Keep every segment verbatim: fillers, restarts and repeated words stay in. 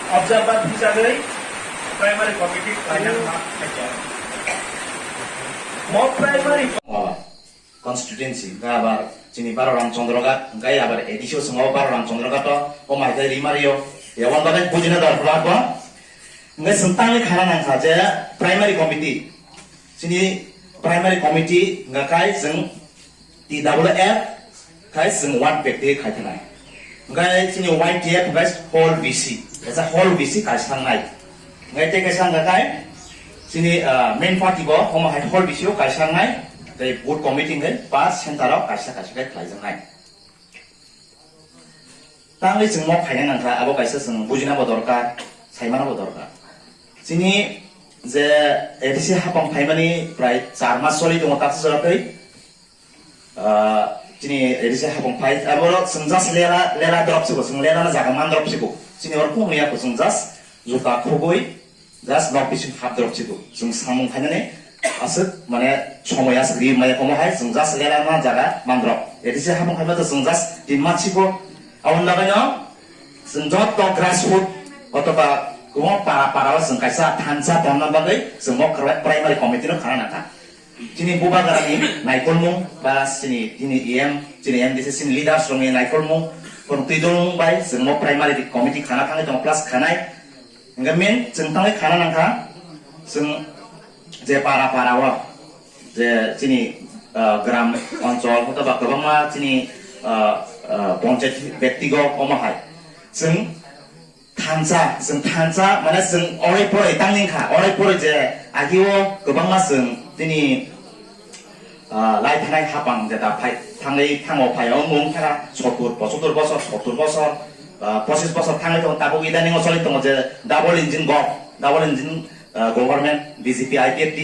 Observer hisabwi primary committee khlaina ma khaijak. Mo primary constituency ga abar chini Baro Ram Chandra Ghat, hingkai abar A D C o swngo Baro Ram Chandra Ghat o, o mai khe rimario, ya wan bagwi bujina dor phlak bo. Hingke chwng tangwi khana nangkha je primary committee, chini primary committee hingka kai chwng T W F, Khai chwng one pack de khai thanai. Hingkai chini Y T F hingkai whole B C, kaisa whole B C kaisa nai. Hingkai tei kaisa hingka kai chini, ah, main party bo omo hai whole B C o kaisa nai. Tei booth committee hingkai pa center o kaisa kaisa kai khlai jang nai. Tangwi chwng mo khaina nangkha, abo kaisa chwng bujina bo dorkar, saimana bo dorkar. Chini je A D C hapang phaimani prai char mas choli tongo, taksa jora tei Ah, chini A D C hapang phai, aboro chwng just lela, lela drop sibo, chwng lela na jaga man drop sibo. Chini oro kung ya ko chwng just juta khogoi, just nok bising hap drop sibo. Chwng samung khainani aswk mane somoi aswk ri maya komo hai, chwng just lela na jaga man drop. A D C hapang phai ma to chwng just tin man sibo. Aboni bagwi no chwng joto grassroot otoba kwbangma para para o chwng kaisa thansa tonna bagwi chwng bo primary committee no khana nangkha. Chini bubagrani naikolmung ba chini, chini E M, chini M D C, chini leaders rokni naikolmung, phwrwngtwi dulmung bai chwng mo primary committee khana thangwi tongo, plus khanai. Hingke main chwng tangwi khana nangkha, chwng je para para o, je chini, ah, gram onchol, hotoba kwbangma chini, ah, ah, ponchayat bektigo omo hai. Chwng thansa, chwng thansa, mane chwng orai porai tangni kha, orai porai je agio kwbangma chwng tini, ah, lai thanai hapang jeta phai, thanglai thango phai, o mung kha sottur, pochottor bosor, sottur bosor, ah, pochis bosor thanglai tongo, tabuk idaning o choli tongo je double engine gov, double engine, ah, government, B J P, I P F T,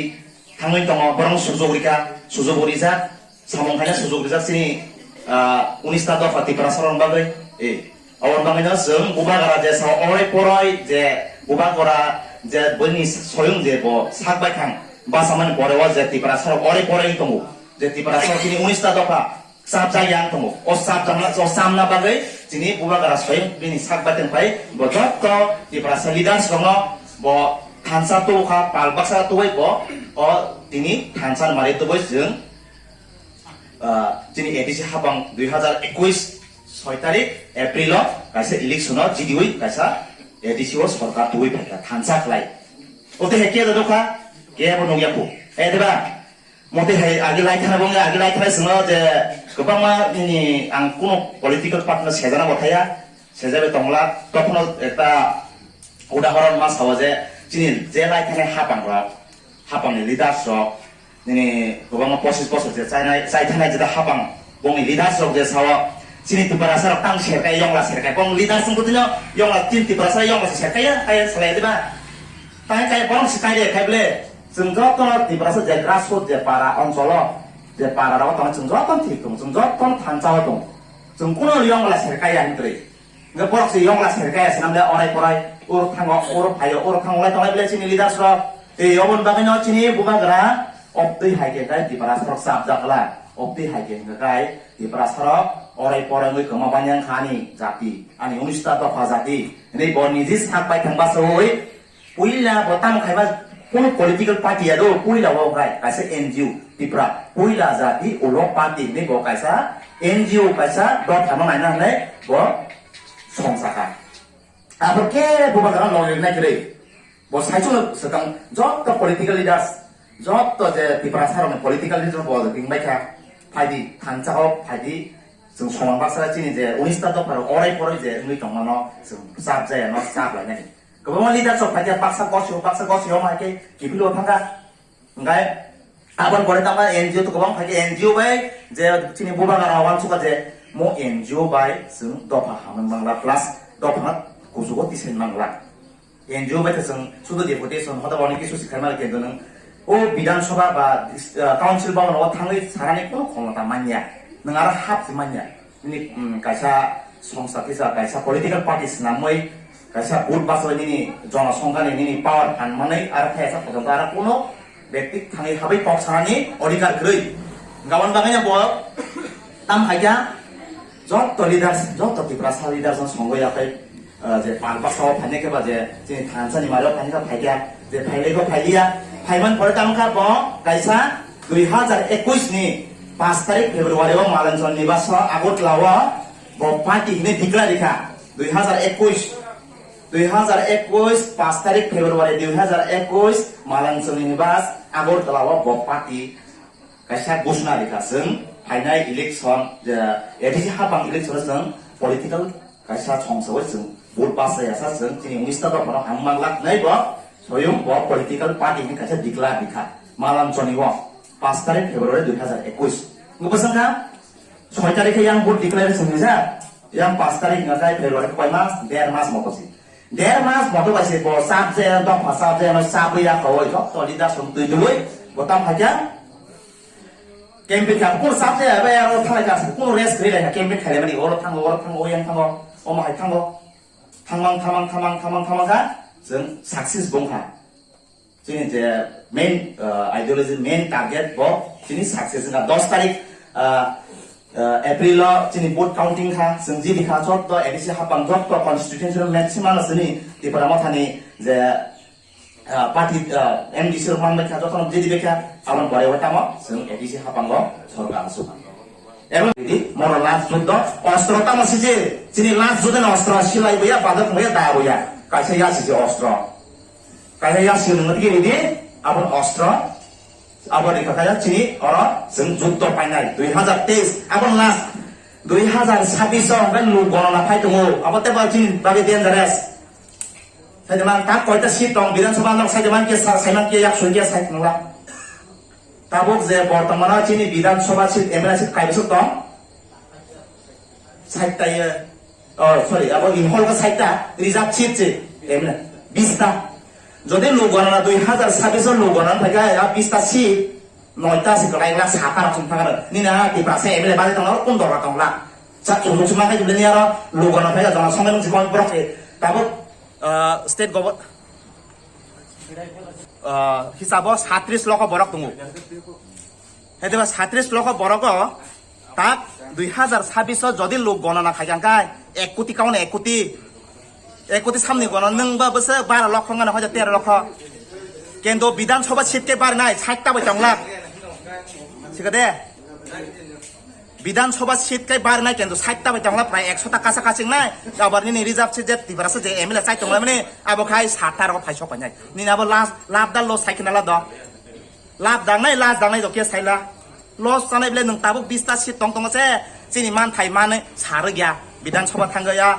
thangwi tongo, borok sujok rikha, sujok bo rijak, samung khaina sujok rijak chini, ah, unis ta dopha Tiprasa rok bagwi. Eh, aboni bagwi no chwng bubagra je sao orai poroi je bubagra je bini soyung je bo sak bai thang basa mani pore o je Tiprasa rok orai poroi tongo, je Tiprasa rok chini unis ta dopha chapjak yang tongo. O chapjakna, o chamna bagwi chini bubagra soyung bini sak bai tong phai, bo jotto Tiprasa leaders rokno bo thansa tubukha, pal baksa tubui bo o tini thansa mari tubui chwng, ah, chini A D C hapang dui hazar ekuis soi tarik April o kaisa election o jidiui kaisa A D C o sorkar tubui phaikha thansa khlai. O te he khe da dokha, khe bo nukya phu. E deba, Motwi hai agi lai thana bongni agi lai thana sino je kwbangma nini ang kuno political party no sejana bo thaya, sejabe tongla, tokhono ekta udahoron ma sao je chini je lai thana hapang rok, hapang ni leaders rok, nini kwbangma pochis bosor je chainai, chai thana jeta hapang bongni leaders rok je sao chini Tiprasa rok tang serkai, yongla serkai, bong leaders wngkutino yongla tin Tiprasa yongla serkai ya, kaya salai diba? Tang kaya borok se kai de, kai ble. Chwng jotono Tiprasa je grassroot je para oncholo, je para rogo tongo, chwng jotono thik tongo, chwng jotono thansa o tongo. Chwng kuno yongla serkaya hinwi. Hwnkhe borok se yongla serkaya swnam le orai porai, oro thango, oro phaio, oro thango lai tonglai bele chini leaders rok. Tei oboni bagwi no chini bubagra obtwi hai khe kai Tiprasa rok chapjak la. Obtwi hai khe hwnkhe kai Tiprasa rok orai porai wngwi kwma banyang kha ani jati, ani unista dopha jati. Hinwi bo niji sak bai thang basaui Puila bo tamo khaima kunu political party ya do, puila bo bai kaisa N G O Tipra, puila jati ulo party hinwi bo kaisa N G O kaisa dopha no naina hinwi bo song saka. Abo khe bubagra logirnai kwrwi. Bo saichung swkang joto political leaders, joto je Tiprasa rokni political leaders bo ringbai kha, phaidi thansa o phaidi chwng somang baksa chini je unis ta dopha rok orai poroi je wngwi tongmano chwng chap jaya no chap lainani. Kwbangma leader rok phaikhe baksa gosio, baksa gosio hai khe kiphilwi thangkha. Hwnkhe aboni pore tamo N G O to kwbang phaikhe N G O bai je chini bubagra rok uansukha je mo N G O bai chwng dopha hamwi mangla plus dopha kuchugo tisai mangla. N G O bai khe chwng sudu deputation hoda boni kisu sikhai mali khe nwng o Bidhan Sabha ba dis-, ah, Council Bhavan o thangwi sanani kono khomota manya. Nwng aro hap se manya. Nini, mm, kaisa songsa kisa, kaisa political party swnamwi, kaisa vote bachai nini jonosongkhani nini power phan manwi, aro khe asa photo aro kuno bekti thangwi habai kok sanani odhikar kwrwi. Gabon bagwi bo tam haikha, jotto leaders, jotto Tiprasa leaders no songwi yakhai Ah, je pal baksa o phainai khe ba je chini thansa ni mari o phainai khe phaikya, je phailai khe phailia, phaiman pore tamo kha bo kaisa dui hazar ekush ni paanch tarik February o Malanchol ni baso Agartala o bo party hinwi declare rikha. Dui hazar ekush, dui hazar ekush paanch tarik February dui hazar ekush Malanchol ni bas Agartala o bo party kaisa gusna rikha, chwng phainai election, je A D C hapang election o chwng political kaisa songsa o chwng vote pass ya sa chwng chini unis ta dophano hamma lak nai bo soyung bo political party ni kaisa declare rikha Malanchol ni o paanch tarik February dui hazar ekush. Ngo bwswng kha soi tarik khe yang vote declare chwng rijak, yang paanch tarik wngkha khe February khe koi mas, der mas moto si. Der mas moto bai se bo chap je, dopha chap je, no chap ya khawoi, joto leader song twi dului, bo tam phaikya. Campaign kha, kunu chap je, bai aro thalai kha, kunu rest kwrwi lai kha, campaign khaimani, oro thango, oro thango, oyang thango, omo hai thango, thamang, thamang, thamang, thamang, thamang kha, chwng success bong kha. Chini je main, uh, ideology, main target bo chini success na dos tarik, uh, uh, April o chini vote counting kha, chwng jidi kha, joto A D C hapang, joto constituency maximum chini Tipra Mothani je, uh, party, uh, M D C rok man bai kha, joto jidi bai kha, aboni pore o tamo chwng A D C hapang o sorkar asuk. Ebo di, mono last juddo, ostro tamo sije, chini last juddo ni ostro silai boya, badok boya, da boya, kaisa ya sije ostro. Kaisa ya sije nungti di, abon ostro, abon di kakaya chini oro, chwng juddo painai, dui hazar teis, abon last, dui hazar sabis o, hwnkhe luk gonona phai tongo, abo tei bo chini bagwi dangerous. Saitama tak koita seat tong, Bidhan Sabha nok saitama ke sa-, saitama ke yak soi ke sai tongla. Tabuk je bortomano chini Bidhan Sabha seat, M L A seat kaibosok tong? Sait ta ye, oh, sorry, abo in hall ka sait ta, reserve seat se, M L A, bis ta. Jodi luk gonona dui hazar sabis o luk gonona thai ka, ya bis ta seat, noi ta se kwlai la sata rok song thang nini a Tiprasa M L A bari tong la, kun dora tong la. Sa chung chung ma kai jibli ni aro luk gonona thai ka jona song nung si kon borok se. Tabuk, ah, state government, ah, hisabo satris lokho borok tongo. Hete ba satris lokho borok o tak dui hazar sabis o jodi luk gonona khai kang kai ek koti kaun ek koti, ek koti samni gono nung ba bwswk baro lokho ngana hoja tero lokho. Kendo Bidhan Sabha seat ke bar nai sait ta bai tong lak. Sikade. Bidhan Sabha seat kai bar nai kendo sait ta bai tong lak prai ekso ta kasa kasing nai. Abar nini reserve seat je Tiprasa je M L A sai tong la mani abo khai sat ta rok phai sok nai. Nini abo last lab dal lo sai khna la do. Lab dangnai, last dangnai rok khe saila. Loss chanai bele nwng tabuk bis ta seat tong tongo se, chini manthai manwi sarwi ya, Bidhan Sabha thangwi ya.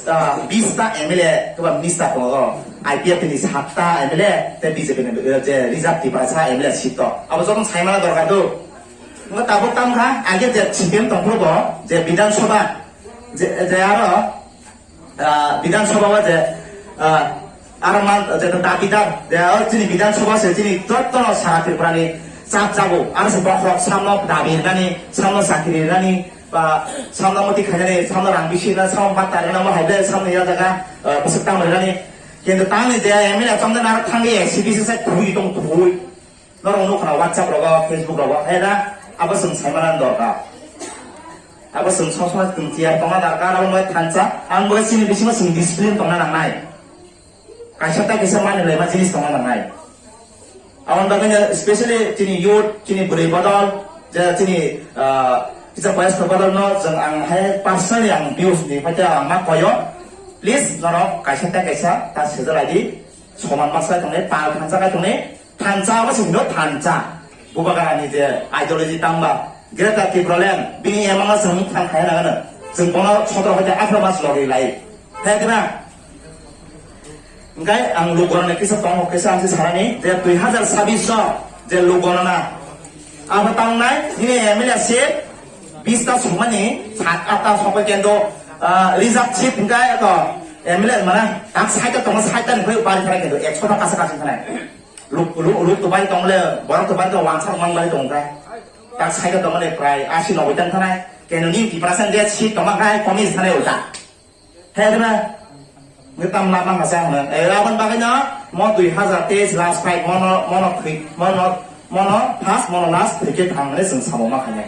Ah, bis ta M L A kwbang minister tongo, I P F ni sat ta M L A tei B J P ni, eh, je reserve Tiprasa M L A seat to. Abo joto saimana dorkar do. Ngo tabuk tam kha, age je C P M tongphuru bo, je Bidhan Sabha, je, je aro, ah, Bidhan Sabha o je, ah, aro man, je dabidar, je o chini Bidhan Sabha se chini jotono sara Tripura ni chap jago, aro se bokhorok samno dabi rinani, samno chakri rinani, ba samno moti khainani, samno rang bisi rinani, samno bata rinani, omo hai ble samno ya jaga, ah, bwswk tamo rinani. Kintu tangni je M L A chomde narok thangwi C D C se khui tong khui. Norok nukha na WhatsApp rogo, Facebook rogo, hai da, abo chwng saimana dorkar. Abo chwng sosma chwng tiyar tongna dorkar, abo bai thansa, ang bai chini bisingo chwng discipline tongna nangnai. Kaisa ta kisa mani laima jinis tongna nangnai. Aboni bagwi no specially chini youth, chini bwrwi bodol, je chini, ah, kisa boyos bodol no chwng ang hai personally ang views ni paita ang ma koyo. Please norok kaisa ta kaisa ta sejalaidi, soman masa tongnai, pal thansa kai tongnai, Thansa abo se hino thansa. Bubagrani je ideology tangba. Greater Tipraland, bini emang se hino thang khaina gana. Chwng bono sotro hoite atharo mas logi lai. Hai kena. Engkai ang lugorani kisa tongo kisa ang se sarani je dui hazar sabis o je lugorana. Abo tangnai, nini M L A se bis ta sumani, sat ata sokoi kendo, ah, reserve seat engkai to M L A mana, tak side tongo side ni bari kharai kendo, ekso ta kasa kasa kharai. Luk, luk, luk to bai tong le, borok to bai tong, wangsa mang bai tong kha. Tak side tong le prai asi noboi tang thanai. Keno ni Tiprasa je seat tong kha, komi thanai ulta. He dina. Ngi tam lama hasa hana. Eh, abon bagai na, mo dui hazar teis last fight, mono, mono khui, mono, mono first, mono last cricket thang le sing samo ma khane.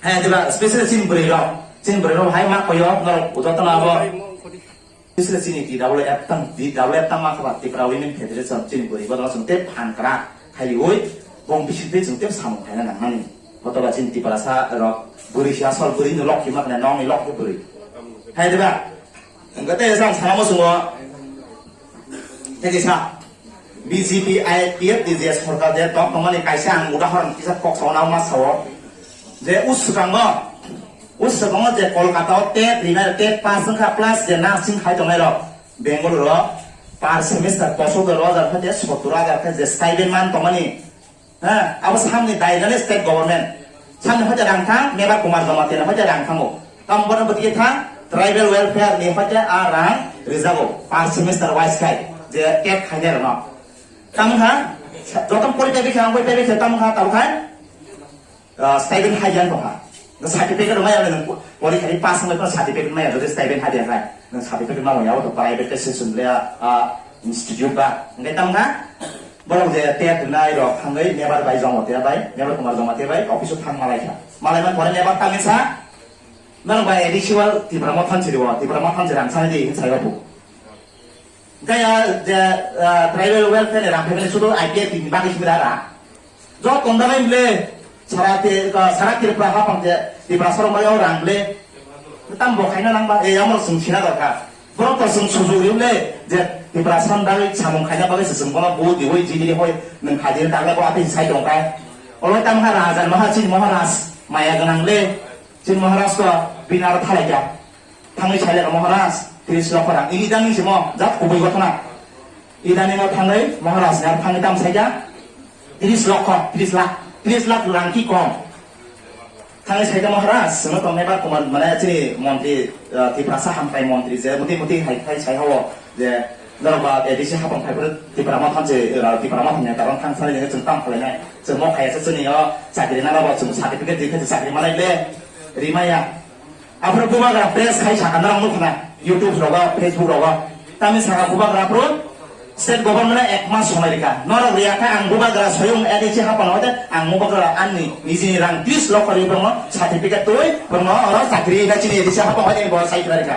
Hai, jeba special chini bwrwi rok. Chini bwrwi rok hai ma koyo, norok jotono abo. Bisle chini T W F tang, T W F tang ma khaba Tripura Women Federation chini bwrwi bodol chwng tei phan kwrak khai ui bong bising tei chwng tei samung khaina nangmani. Hotoba chini Tiprasa rok bwrwi si asol bwrwi ni lokhi ma khna nong ni lokhi bwrwi. Hai diba? Engko tei jang sana mo sungo. Tei sa. B J P I P F D J sorkar je tok tongmani kaisa ang udahoron kisa kok sauna ma sao. Je uskango, uskango je Kolkata o tet rina tet pass wngkha plus je nursing khai tongnai rok Bengaluru o per semester posok rok hajar khe je sottor hajar khe je stipend man tongmani. Ha, abo samni dainani state government. Samni hoite rang thang, Mebar Kumar Jamatia ni hoite rang thango. Tam bono bwtwi thang, tribal welfare ni hoite a rang rijago. Per semester wise khai, je tet khainai rokno. Tamo kha, joto pori tebikhe, ang pori tebikhe, tamo kha, tamo kha, ah, stipend hai jan tongkha. Certificate rwmai ang nang pori khai pass wngbai phano certificate mai ang, jodi stipend hai jan khai. Nang certificate ma wngya, auto private institution le, ah, institute ba. Ngai tamo kha, borok je tet nai rok thangwi Mebar bai Jamatia bai, Mebar Kumar Jamatia bai, office o thang malai kha. Malai man pore Mebar tangwi sa, nang bai additional Tipra Motha ni siri o, Tipra Motha ni siri ang sai di, sai o bu. Gaya je, ah, tribal welfare ni rang phaimani sudu I P F T ni bagwi simi da ra. Jo tongda bai mle, sara te, ah, sara Tripura hapang je, Tripura sorong bai o rang mle. Tam bo khaina nang ba, e, amo sung sina dorkar. Borok to sung sujuk ri mle, je Tripura san bagwi samung khaina bagwi se sung bono bu di hoi jini hoi nang khaji ta bo ati sai tong kai. Olo tam ha raja maha chin Maharaj, maya ganang le, chin Maharaj to binar thalai ja. Thangwi sailai Maharaj, tris lokho rang. Ini dani simo, jat kubui gotona. Idani no thangwi Maharaj ni thangwi tam saida, tris lokho, tris lakh, tris lakh rang ki kom. Thangwi saida Maharaj, sino to Mebar Kumar, mane chini montri, eh, Tiprasa hamkrai montri je, muti muti hai khai sai hawo je, norok ba A D C hapang khai phuru Tipra Motha je, eh, Tipra Motha ni taron thang sai je, chwng tam khalai nai. Chwng mo khaya se chwng yo, chakri na ba chwng certificate di khai chakri malai le, rimaya. Aphuru bubagra press khai saka norok nukha na, YouTube rogo, Facebook rogo. Tami saka bubagra aphuru state government ek mas somai rika. Norok riya kha ang bubagra soyung A D C hapano hote ang bubagra anni nijini rang tris lokho ri borno certificate twi borno oro chakri na chini A D C hapano hote bo sai khlai rika.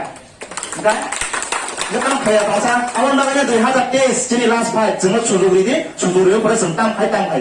Ga, ga tam khaya tasa, awon bagana dui hazar teis chini last fight, chwngno sujuk ridi, sujuk ridi pore chwng tam khai tam khai.